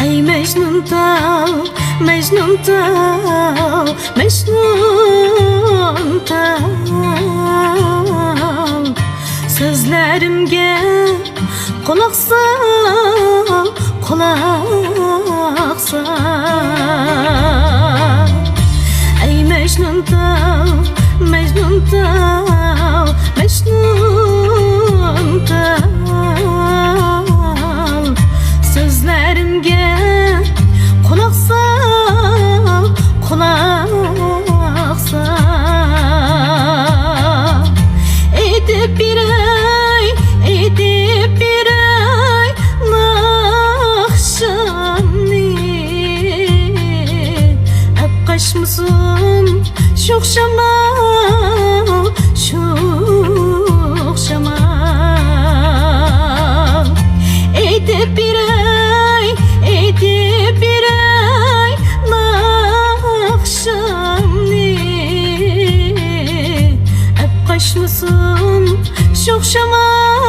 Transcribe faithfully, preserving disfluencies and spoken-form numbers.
ئەي مەجنۇنتال، مەجنۇنتال، مەجنۇنتال، سۆزلىرىمگە قۇلاق سال، قۇلاق سال. ئەي مەجنۇنتال، مەجنۇنتال، مەجنۇنتال، سۆزلىرىمگە قۇلاق سال، قۇلاق سال. ئېيتىپ بېرەي، ئېيتىپ بېرەي ناخشامنى، ئەپ قاچمىسۇن شوخ شامال، شوخ شامال. ئېيتىپ بېرەي، ئېيتىپ بېرەي ناخشامنى، ئەپ قاچمىسۇن شوخ شامال.